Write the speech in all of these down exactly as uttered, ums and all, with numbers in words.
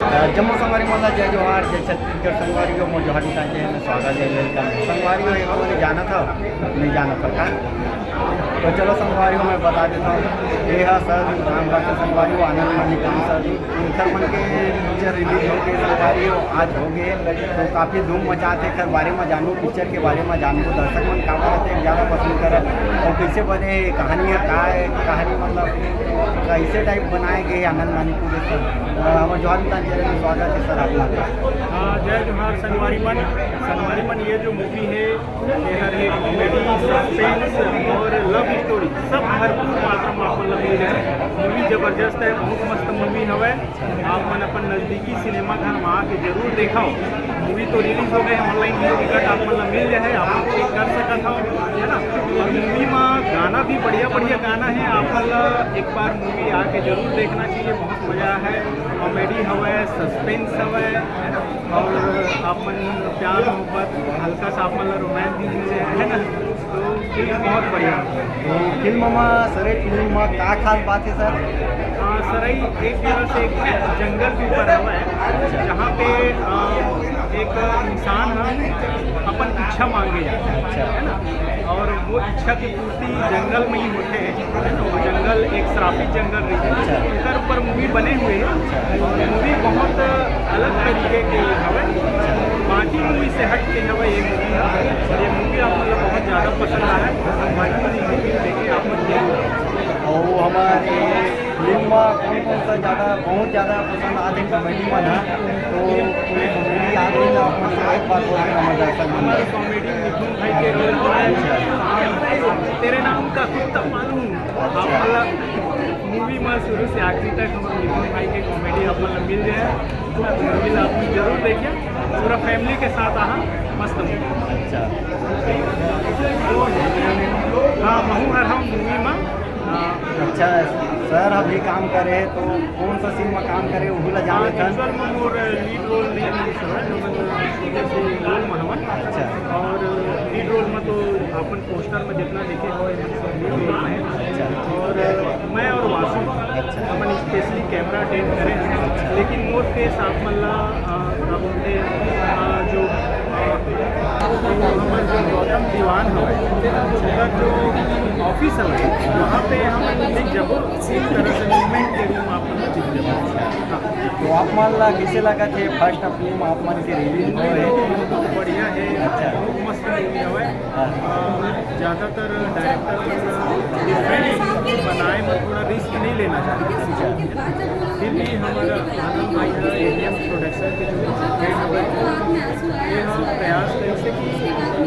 जम्मो संगवारी मन ला जय जोहार, जय छत्तीसगढ़। संगवारी हो, मोर जोहार निकाल के मैं स्वागत है, welcome। संगवारी हो, एक बार जाना था, नहीं जाना था का? तो चलो संगवारी हो, मैं बता देता हूँ, ये है सर, काम करते संगवारी हो, आनंद मानिक काम सर जी, उनकर मन के पिक्चर रिलीज हो गए संगवारी हो, आज हो गए। तो काफ़ी धूम मचात है, एकर बारे में जानू, पिक्चर के बारे में जानू, दर्शक मन का बात है ज़्यादा पसंद करत, और कैसे बने, कहानी है का है, कहानी मतलब कैसे टाइप बनाए गए आनंद मानिक पूरे सर। अ, हमर जोहार निकाल चैनल में स्वागत है सर आपका। हाँ, जय जोहार संगवारी मन। संगवारी मन, ये जो मूवी है, ये हर एक कॉमेडी, सस्पेंस और लव स्टोरी सब भरपूर मात्रा में आप मन ला मिल जाए। मूवी जबरदस्त है, बहुत मस्त मूवी हवै। आप मन अपन नजदीकी सिनेमा घर में आके जरूर देखो। मूवी तो रिलीज हो गए, ऑनलाइन भी टिकट आप मन ला मिल जाए, आप लोग चेक कर सकत हो, है ना। और मूवी में गाना भी बढ़िया बढ़िया गाना है, आप मन ला एक बार मूवी आके जरूर देखना चाहिए, बहुत मजा है। कॉमेडी हवै, सस्पेंस हवै, है ना। और आप मन प्यार मोहब्बत, हल्का सा आप मन ला रोमांस भी मिल जाए, है ना। तो फिल्म बहुत बढ़िया है। तो फिल्म में सर, फिल्म में का खास बात है सर? हाँ सर, एक तरह से एक जंगल के ऊपर हवा है, जहाँ पे अ, एक इंसान है, अपन इच्छा मांगे जाता है, अच्छा। है ना। और वो इच्छा की पूर्ति जंगल में ही होते हैं, है ना। वो जंगल एक श्रापित जंगल रही है, अच्छा। उनकर ऊपर मूवी बने हुए हैं। अच्छा। और मूवी बहुत अलग तरीके के हवे, बाकी मूवी से हट के हवे ये मूवी। ये मूवी आप मतलब बहुत ज़्यादा पसंद आया है, बाकी मूवी देखे आप लोग। और हमारे फिल्म में कौन कौन सा ज़्यादा, बहुत ज़्यादा पसंद आते कॉमेडी में ना, तो कोई कॉमेडी आ गई ना, आप मतलब एक बार बोल देना, मजा आ हमारे कॉमेडी मिथुन भाई के रोल में है। तेरे नाम का कुत्ता पालूं। आप मतलब मूवी में शुरू से आखिरी तक हमारे मिथुन भाई के कॉमेडी आप मतलब मिल जाए, मूवी आप जरूर देखिए, पूरा फैमिली के साथ आहा, मस्त मूवी। अच्छा। हाँ, महू हर हम मूवी में। हाँ। अच्छा, सर अभी काम करे तो कौन सा सीन में काम करे, वहू ला जान हाँ, लेथन। एक्चुअल में मोर लीड रोल नहीं है, सर, हमन छोटे से रोल में हवन। अच्छा। और लीड रोल में तो अपन पोस्टर में जितना देखे हो, ये सब लीड रोल में है। अच्छा। और मैं और वासु, अच्छा। हमन स्पेशली कैमरा अटेंड करे हैं, अच्छा। लेकिन मोर फेस आप मन ला, अ, का बोलते हैं, अ, जो, अ, तो हमर जो गौतम दीवान है, उनका जो ऑफिस है, वहाँ पे हम दिख जबो, इस तरह से मूवमेंट के रूप में आप मन दिख जबो। हाँ। तो आप मन ला कैसे लगा थे फर्स्ट फिल्म आप मन के रिलीज हुए? बहुत बढ़िया है, अच्छा। बहुत मस्त मूवी है। हाँ। अ, ज़्यादातर डायरेक्टर मन डिफरेंट बनाए में थोड़ा रिस्क नहीं लेना चाहिए। फिर भी हमारा आनंद भाई का एडीएम प्रोडक्शन के जो हेड हुए, ये हम प्रयास करें से कि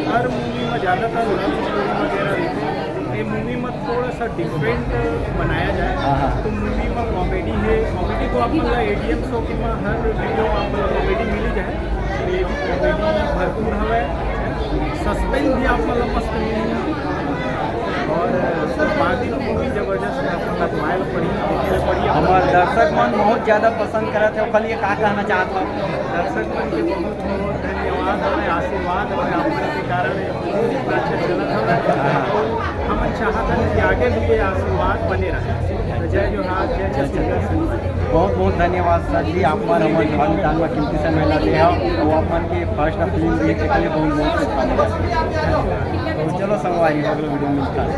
हर मूवी में ज़्यादातर लव स्टोरी वगैरह रहती है, ये मूवी में थोड़ा सा डिफरेंट बनाया जाए। हाँ, हाँ। तो मूवी में कॉमेडी है, कॉमेडी तो आप मतलब एडीएम शो के में हर वीडियो में आप मतलब कॉमेडी मिल ही जाए, तो ये भी कॉमेडी भरपूर हवे, सस्पेंस भी आप मतलब मस्त मिली। और बाकी तो मूवी जबरदस्त है, आप मतलब वाइल पड़ी, पड़ी। हमारे दर्शक मन बहुत ज़्यादा पसंद करत है, खाली ये का कहना चाहत हो? दर्शक मन के बहुत बहुत धन्यवाद हवे, आशीर्वाद हवे, आप मन के कारण ये इतना अच्छा चलत हवे। हमन चाहत हन कि आगे भी ये आशीर्वाद बने रहे। तो जय जोहार, जय छत्तीसगढ़। बहुत बहुत धन्यवाद सर जी, आप मन हमर जीवन दान में कीमती समय ला दे हो, और आप मन के फर्स्ट फिल्म देखे के लिए बहुत बहुत शुभकामना। तो चलो संगवारी, अगले वीडियो में मिलता है।